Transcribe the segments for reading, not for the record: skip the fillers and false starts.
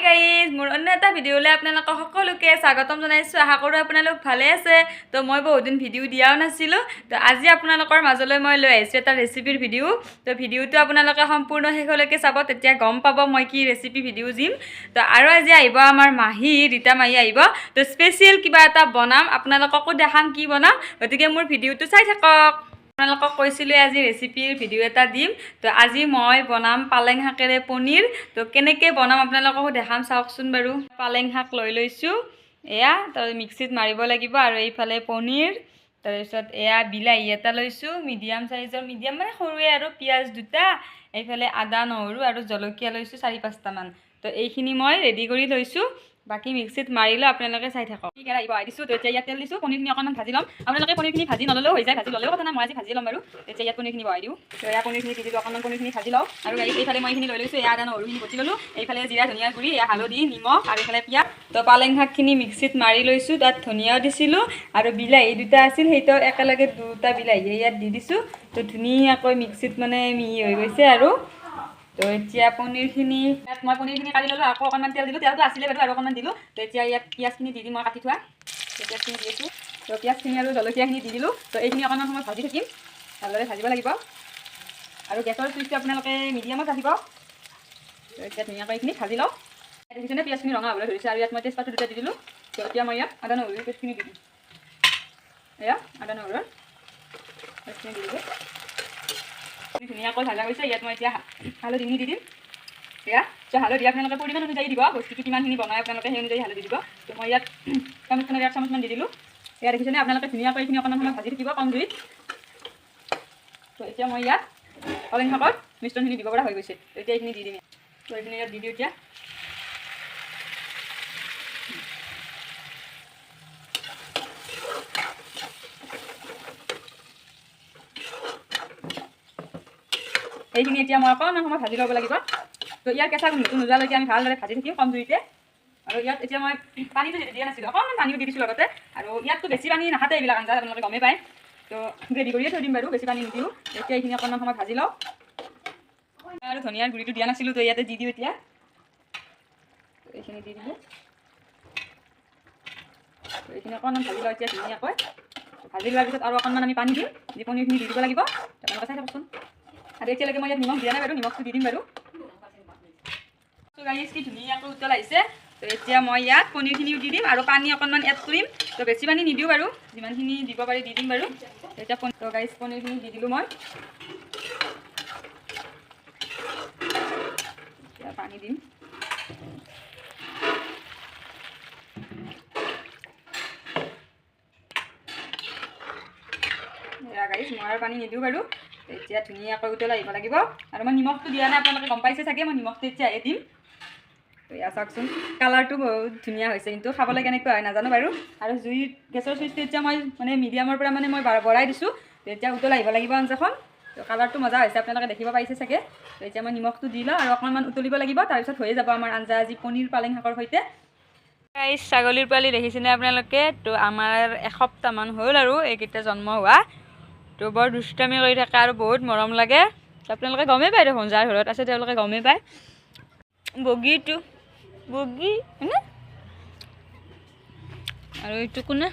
Guys, মোৰ অন্য এটা ভিডিঅ'লৈ আপোনালোকক সকলোকে স্বাগতম জনাইছোঁ। আশা কৰোঁ আপোনালোক ভালে আছে। তো মই বহুত দিন ভিডিঅ' দিয়াও নাছিলোঁ। তো আজি আপোনালোকৰ মাজলৈ মই লৈ আহিছোঁ এটা ৰেচিপিৰ ভিডিঅ'। তো ভিডিঅ'টো আপোনালোকে সম্পূৰ্ণ শেষলৈকে চাব, তেতিয়া গম পাব মই কি ৰেচিপি ভিডিঅ' দিম। তো আৰু আজি আহিব আমাৰ মাহী, ৰীতা মাহী আহিব। তো স্পেচিয়েল কিবা এটা বনাম, আপোনালোককো দেখাম কি বনাম। গতিকে মোৰ ভিডিঅ'টো চাই থাকক। আপোনালোকক কৈছিলোঁ আজি ৰেচিপিৰ ভিডিঅ' এটা দিম। তো আজি মই বনাম পালেং শাকেৰে পনীৰ। তো কেনেকৈ বনাম আপোনালোককো দেখাম, চাওকচোন বাৰু। পালেং শাক লৈ লৈছোঁ এয়া, তো মিক্সিত মাৰিব লাগিব। আৰু এইফালে পনীৰ, তাৰপিছত এয়া বিলাহী এটা লৈছোঁ মিডিয়াম চাইজৰ, মিডিয়াম মানে সৰুৱে, আৰু পিঁয়াজ দুটা, এইফালে আদা, নহৰু আৰু জলকীয়া লৈছোঁ চাৰি পাঁচটামান। তো এইখিনি মই ৰেডি কৰি লৈছোঁ, বাকী মিক্সিত মাৰিলেও আপোনালোকে চাই থাকক। কি কেৰাহী বহাই দিছোঁ। তো এতিয়া ইয়াত তেল দিছোঁ, পনীৰখিনি অকণমান ভাজি ল'ম। আপোনালোকে পনীৰখিনি ভাজি নল'লেও হৈ যায়, ভাজি ল'লেও কথা নাই, মই আজি ভাজি ল'ম বাৰু। এতিয়া ইয়াত পনীৰখিনি বহাই দিওঁ। তো এয়া পনীৰখিনি দি দিলোঁ, অকণমান পনীৰখিনি ভাজি লওঁ। আৰু এইফালে মই এইখিনি লৈ লৈছোঁ, এয়া আদা নহৰুখিনি বটি ল'লোঁ, এইফালে জিৰা ধনিয়াৰ গুড়ি, এয়া হালধি, নিমখ আৰু এইফালে পিঁয়াজ। তো পালেং শাকখিনি মিক্সিত মাৰি লৈছোঁ, তাত ধনিয়াও দিছিলোঁ আৰু বিলাহী দুটা আছিল, সেইটো একেলগে দুটা বিলাহী ইয়াত দি দিছোঁ। তো ধুনীয়াকৈ মিক্সিত মানে মিহি হৈ গৈছে। আৰু তো এতিয়া পনীৰখিনি ইয়াত মই পনীৰখিনি কাটি ল'লোঁ, আকৌ অকণমান তেল দিলোঁ, তেলটো আছিলে বাৰু, আৰু অকণমান দিলোঁ। তো এতিয়া ইয়াত পিঁয়াজখিনি দি দিম, মই কাটি থোৱা তো পিঁয়াজখিনি দি আছোঁ। তো পিঁয়াজখিনি আৰু জলকীয়াখিনি দি দিলোঁ। তো এইখিনি অকণমান সময় ভাজি থাকিম, ভালদৰে ভাজিব লাগিব। আৰু গেছৰ চুইচটো আপোনালোকে মিডিয়ামত ৰাখিব। তো এতিয়া ধুনীয়াকৈ এইখিনি ভাজি লওঁ। দেখিছেনে, পিঁয়াজখিনি ৰঙা হ'বলৈ ধৰিছে। আৰু ইয়াত মই তেজপাতটো দুটা দি দিলোঁ। তো এতিয়া মই ইয়াত আদা নহৰুৰ পেষ্টখিনি দি দিম। এয়া আদা নহৰুৰ পেষ্টখিনি দি দিলোঁ। ধুনীয়াকৈ ভাজা গৈছে। ইয়াত মই এতিয়া হালধিখিনি দি দিম। এয়া তো হালধি আপোনালোকে পৰিমাণ অনুযায়ী দিব, বস্তুটো কিমানখিনি বনায় আপোনালোকে সেই অনুযায়ী হালধি দিব। তো মই ইয়াত চামুচখনেৰে 1 চামুচমান দি দিলোঁ। এয়া দেখিছেনে আপোনালোকে, ধুনীয়াকৈ এইখিনি অকণমান সময় ভাজি থাকিব কম জুইত। তো এতিয়া মই ইয়াত পালেং শাকৰ মিশ্ৰণখিনি দিব পৰা হৈ গৈছে। তো এতিয়া এইখিনি দি দিম। তো এইখিনি ইয়াত দি দিওঁ এতিয়া। এইখিনি এতিয়া মই অকণমান সময় ভাজি ল'ব লাগিব। তো ইয়াৰ কেঁচা গোন্ধটো নোযোৱালৈকে আমি ভালদৰে ভাজি থাকিম কম জুইতে। আৰু ইয়াত এতিয়া মই পানীটো দিয়া নাছিলোঁ, অকণমান পানীও দি দিছোঁ লগতে। আৰু ইয়াততো বেছি পানী নাখাতে এইবিলাক আঞ্জাত, আপোনালোকে গমেই পায়। তো গ্ৰেভি কৰিয়ে থৈ দিম বাৰু, বেছি পানী নিদিওঁ। এতিয়া এইখিনি অকণমান সময় ভাজি লওঁ। আৰু ধনিয়াৰ গুড়িটো দিয়া নাছিলোঁ, তো ইয়াতে দি দিওঁ এতিয়া। এইখিনি দি দিলোঁ। এইখিনি অকণমান ভাজি লওঁ এতিয়া ধুনীয়াকৈ। ভাজি লোৱাৰ পিছত আৰু অকণমান আমি পানী দিম, দি পনীৰখিনি দি দিব লাগিব। আপোনালোকে চাই থাকচোন। আৰু এতিয়ালৈকে মই ইয়াত নিমখ দিয়া নাই বাৰু, নিমখটো দি দিম বাৰু। গাইজ, কি ধুনীয়াকৈ উতল আহিছে। তো এতিয়া মই ইয়াত পনীৰখিনিও দি দিম আৰু পানী অকণমান এড কৰিম। তো বেছি পানী নিদিওঁ বাৰু, যিমানখিনি দিব পাৰি দি দিম বাৰু। এতিয়া তো গাইজ, পনীৰখিনি দি দিলোঁ মই। এতিয়া পানী দিম। এয়া গাইজ, মই আৰু পানী নিদিওঁ বাৰু। এতিয়া ধুনীয়াকৈ উতল আহিব লাগিব। আৰু মই নিমখটো দিয়া নাই, আপোনালোকে গম পাইছে চাগে, মই নিমখটো এতিয়াহে দিম। তো এয়া চাওকচোন, কালাৰটো বহুত ধুনীয়া হৈছে, কিন্তু খাবলৈ কেনেকুৱা হয় নাজানো বাৰু। আৰু জুই গেছৰ চুইচটো এতিয়া মই মানে মিডিয়ামৰ পৰা মানে মই বঢ়াই দিছোঁ। তো এতিয়া উতল আহিব লাগিব আঞ্জাখন। তো কালাৰটো মজা হৈছে, আপোনালোকে দেখিব পাৰিছে চাগে। তো এতিয়া মই নিমখটো দি লওঁ আৰু অকণমান উতলিব লাগিব, তাৰপিছত হৈয়ে যাব আমাৰ আঞ্জা আজি পনীৰ পালেং শাকৰ সৈতে। গাইজ, ছাগলীৰ পোৱালি দেখিছেনে আপোনালোকে? তো আমাৰ এসপ্তাহমান হ'ল আৰু এইকেইটা জন্ম হোৱা। তো বৰ দুষ্টামি কৰি থাকে আৰু বহুত মৰম লাগে। আপোনালোকে গমেই পায় দেখোন, যাৰ ঘৰত আছে তেওঁলোকে গমেই পায়। বগীটো বগী হয়নে? আৰু এইটো কোনে?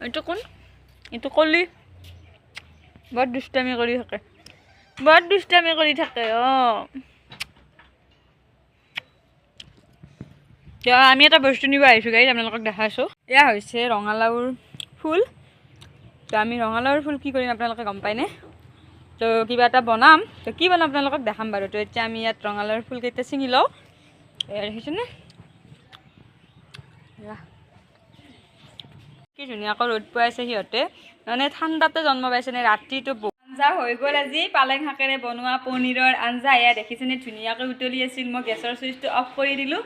এইটো কোন? এইটো কলি। বৰ দুষ্টামি কৰি থাকে, বৰ দুষ্টামি কৰি থাকে। অঁ, আমি এটা বস্তু নিব আহিছোঁ গাড়ীত, আপোনালোকক দেখাইছোঁ। এয়া হৈছে ৰঙালাওৰ ফুল। তো আমি ৰঙালাওৰ ফুল কি কৰিম আপোনালোকে গম পায়নে? তো কিবা এটা বনাম, তো কি বনাম আপোনালোকক দেখাম বাৰু। তো এতিয়া আমি ইয়াত ৰঙালাওৰ ফুলকেইটা ছিঙি লওঁ। এয়া দেখিছেনে, কি ধুনীয়াকৈ ৰ'দ পোৱাইছে সিহঁতে, মানে ঠাণ্ডাতে জন্ম পাইছে নে ৰাতিটো। আঞ্জা হৈ গ'ল আজি পালেং শাকেৰে বনোৱা পনীৰৰ আঞ্জা। এয়া দেখিছেনে, ধুনীয়াকৈ উতলি আছিল, মই গেছৰ চুইচটো অফ কৰি দিলোঁ।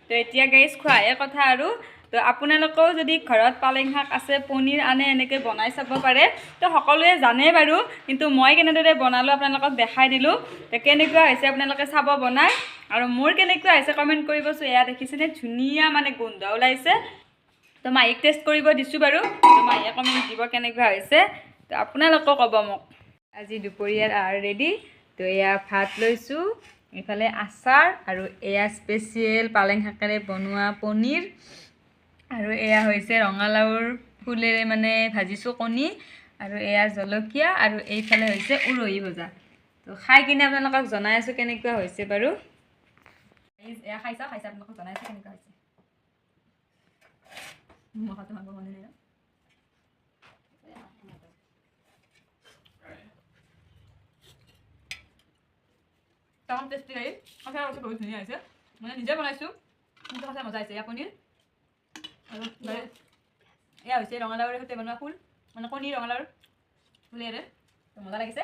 তো এতিয়া গেছ খোৱাহে কথা আৰু। তো আপোনালোকেও যদি ঘৰত পালেং শাক আছে, পনীৰ আনে, এনেকৈ বনাই চাব পাৰে। তো সকলোৱে জানে বাৰু, কিন্তু মই কেনেদৰে বনালোঁ আপোনালোকক দেখাই দিলোঁ। তো কেনেকুৱা হৈছে আপোনালোকে চাব বনাই, আৰু মোৰ কেনেকুৱা হৈছে কমেণ্ট কৰিবচোন। এয়া দেখিছেনে, ধুনীয়া মানে গোন্ধ ওলাইছে। তো মাহীক টেষ্ট কৰিব দিছোঁ বাৰু, তো মাহীয়ে কমেণ্ট দিব কেনেকুৱা হৈছে। তো আপোনালোকেও ক'ব মোক। আজি দুপৰীয়াৰ আহাৰ ৰেডি। তো এয়া ভাত লৈছোঁ, এইফালে আচাৰ আৰু এয়া স্পেচিয়েল পালেং শাকেৰে বনোৱা পনীৰ আৰু এয়া হৈছে ৰঙালাওৰ ফুলেৰে মানে ভাজিছোঁ কণী আৰু এয়া জলকীয়া আৰু এইফালে হৈছে উৰহি ভজা। তো খাই কিনে আপোনালোকক জনাই আছোঁ কেনেকুৱা হৈছে বাৰু। এয়া খাই চাওঁ, খাই চাই আপোনালোকক জনাই আছোঁ কেনেকুৱা হৈছে। তামাম টেষ্টি লাগিল, সঁচা কৈছোঁ, বহুত ধুনীয়া হৈছে। মানে নিজে বনাইছোঁ কিন্তু সঁচা মজা হৈছে। এয়া পনীৰ আৰু এয়া হৈছে ৰঙালাওৰে সৈতে বনোৱা ফুল, মানে কণী ৰঙালাওৰ ফুলেৰে, মজা লাগিছে।